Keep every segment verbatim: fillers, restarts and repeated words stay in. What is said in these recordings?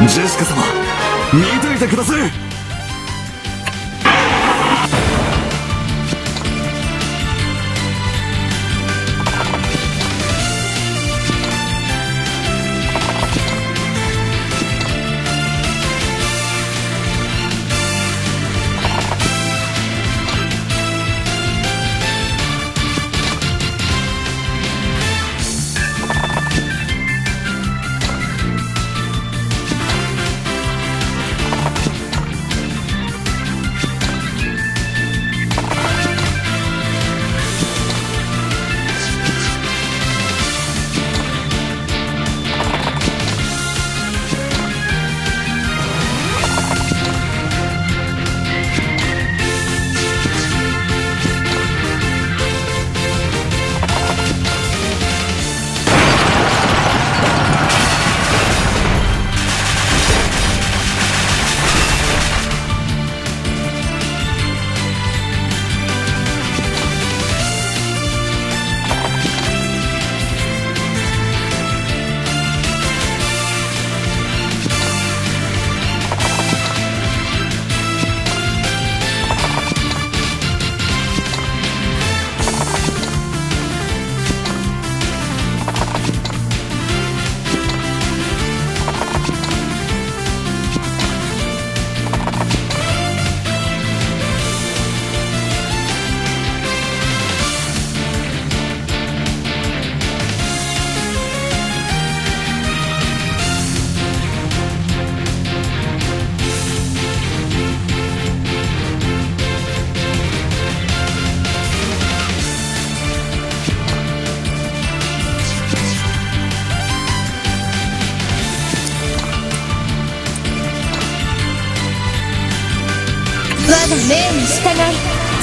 ジェシカ様、見ていてください。 我が命に従い、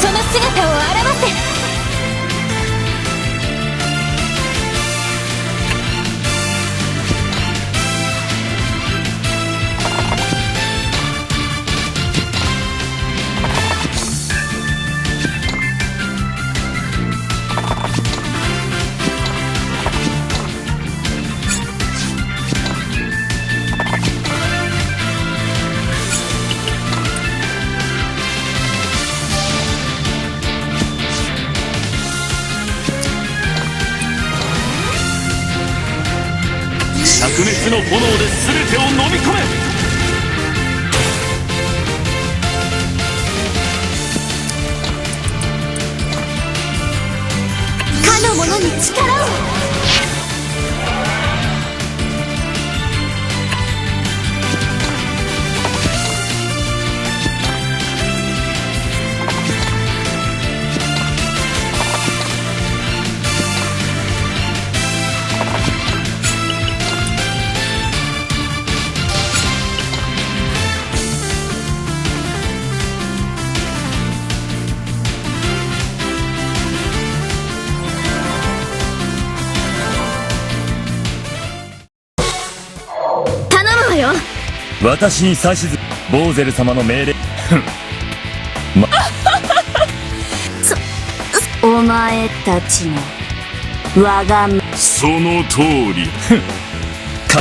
その姿を現せ。 灼熱の炎で全てを飲み込め。 かの者に力を。 頼むわよ。私に指図、ボーゼル様の命令。ふん。ま、そ、そ、お前たちのわがま、その通り。ふん。か、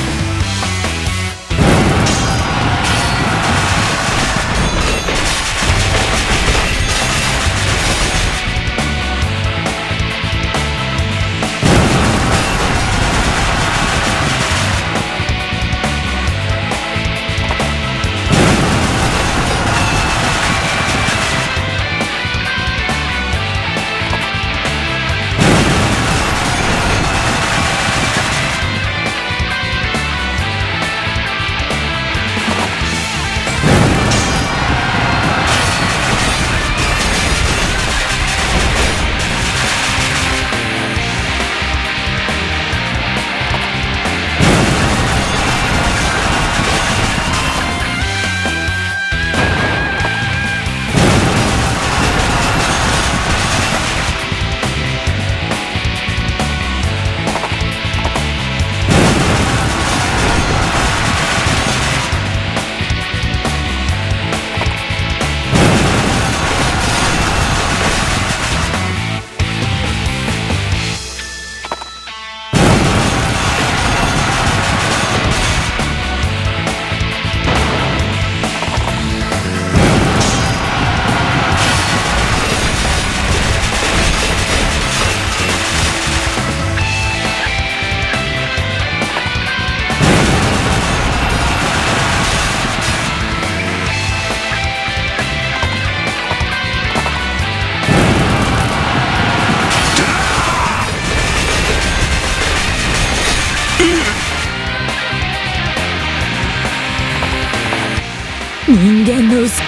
人間の薄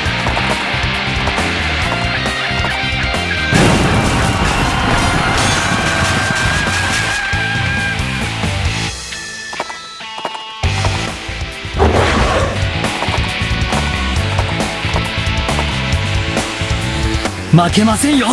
負けませんよ。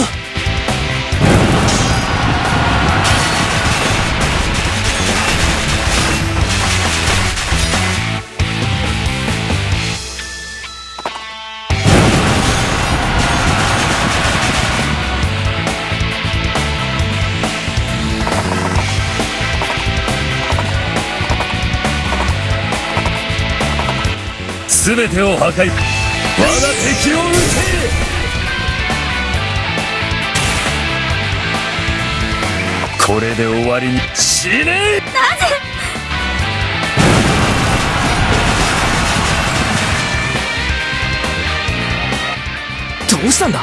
すべてを破壊。我が敵を討て。これで終わりにしねえ。なぜ？どうしたんだ？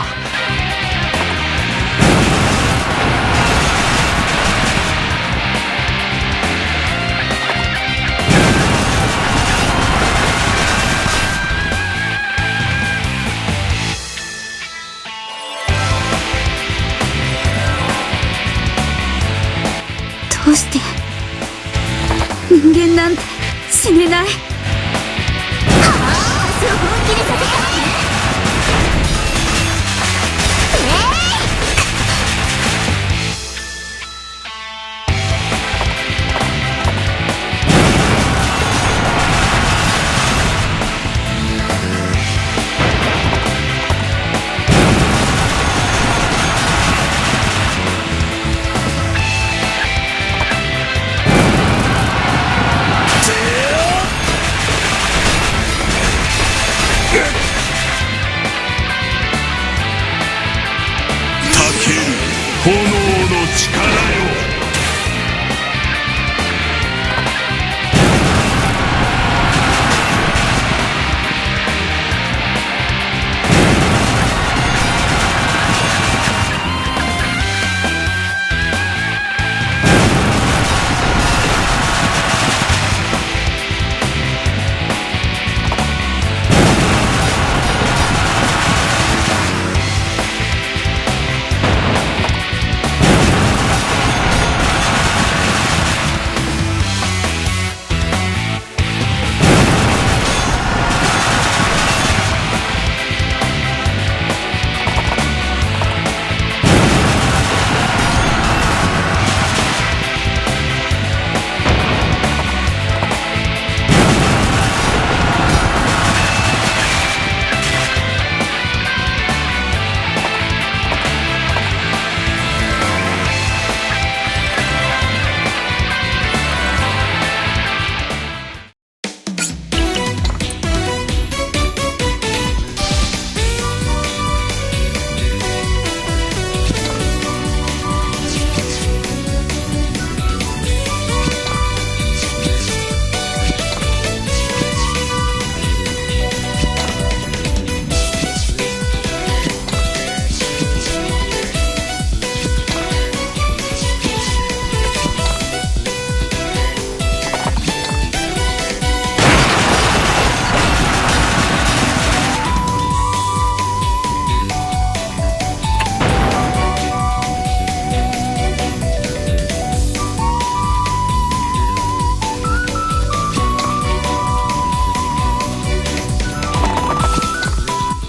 どうして人間なんて死ねない。はあ、足を本気にさせて。えい！たける炎の力よ。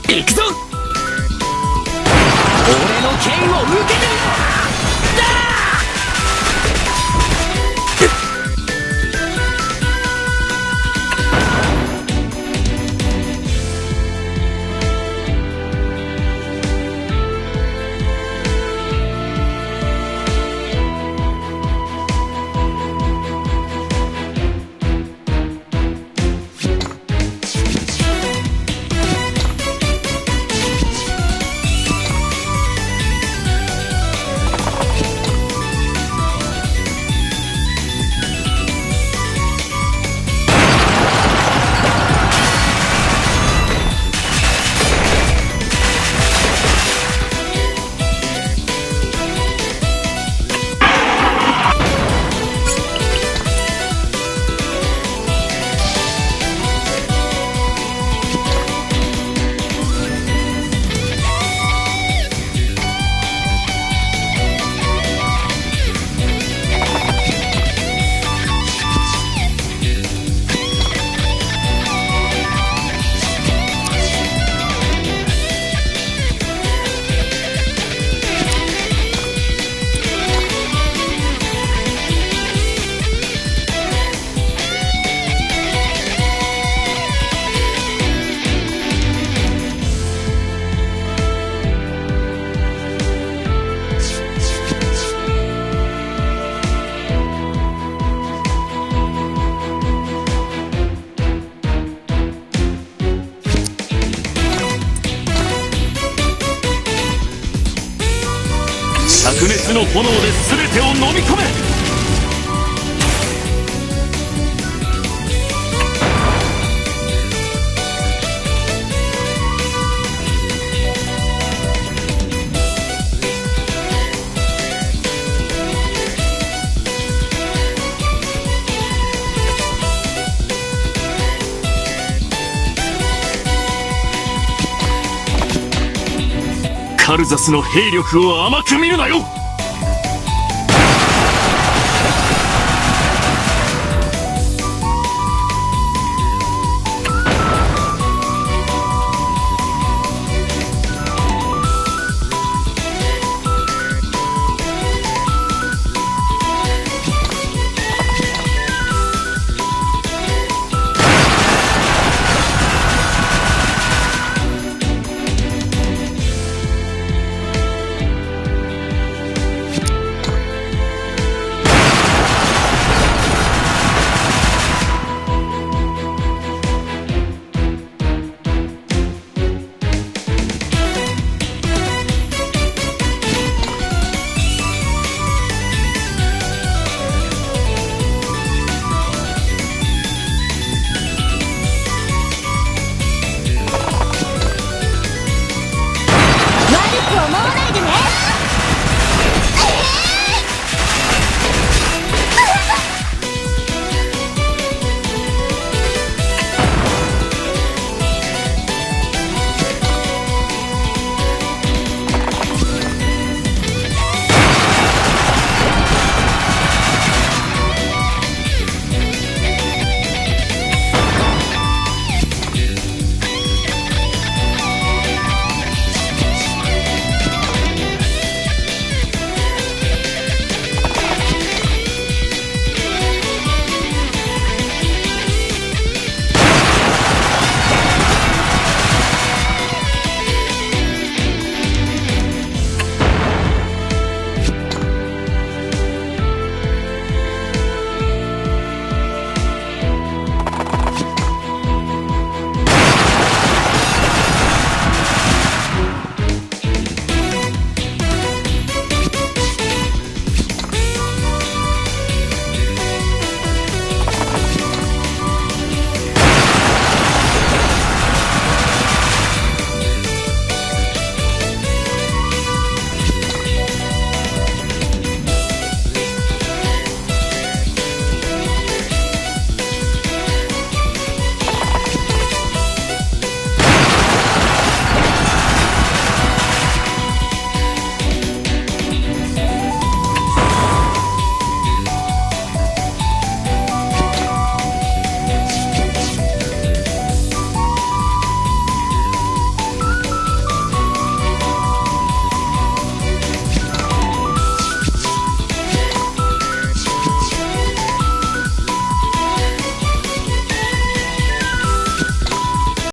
いくぞ！俺の剣を受けてみろ！だ！の炎で全てを飲み込め。カルザスの兵力を甘く見るなよ。